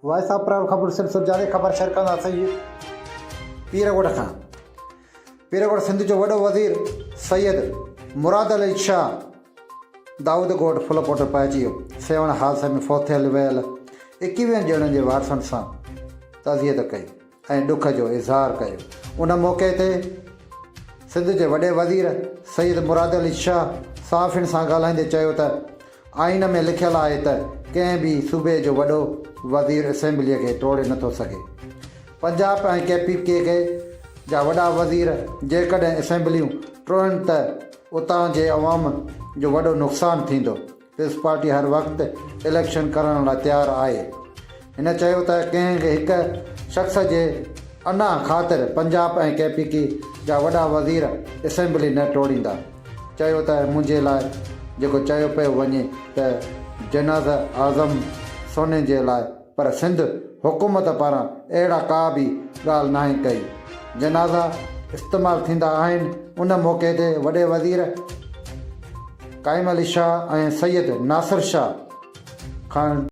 Voice of private خبر سلسلو جاري خبر شيئر ڪنداسين پير ڳوٺ کان پير ڳوٺ سنڌ جو وڏو وزير سيد مراد علي شاهه دائود ڳوٺ ڦلپوٽ پهچي ويو سيوهڻ حادثي ۾ فوت ٿيل ويل ايڪويهن ڄڻن جي وارثن سان تعزيت ڪئي ۽ ڏک جو اظهار ڪيو. ان موقعي تي سنڌ جي وڏي وزير سيد مراد علي شاهه صحافين سان ڳالهائيندي چيو ته آئين ۾ لکيل آهي ته ڪنهن به صوبي جو وڏو وزير اسيمبليء کي ٽوڙي نٿو سگهي. پنجاب ۽ ڪي پي ڪي جا وڏا وزير جيڪڏهن اسيمبليون ٽوڙين ته اتان جي عوام جو وڏو نقصان ٿيندو. پيپلز پارٽي هر وقت اليڪشن ڪرڻ لاء تيار آهي. هن چيو ته ڪنهن هڪ شخص جي انا خاطر پنجاب ۽ ڪي پي ڪي جا وڏا وزير اسيمبلي نه ٽوڙيندا. چيو ته منهنجي لاء جيڪو چيو پيو وڃي ته جنازه اعظم سوني جي لاء پر سنڌ حڪومت پاران اهڙا ڪا به ڳالهه ناهي ڪئي. جنازا استعمال ٿيندا آهن ان موقعي تي وڏي وزير قائم علي شاهه ۽ سيد ناصر شاهه کان.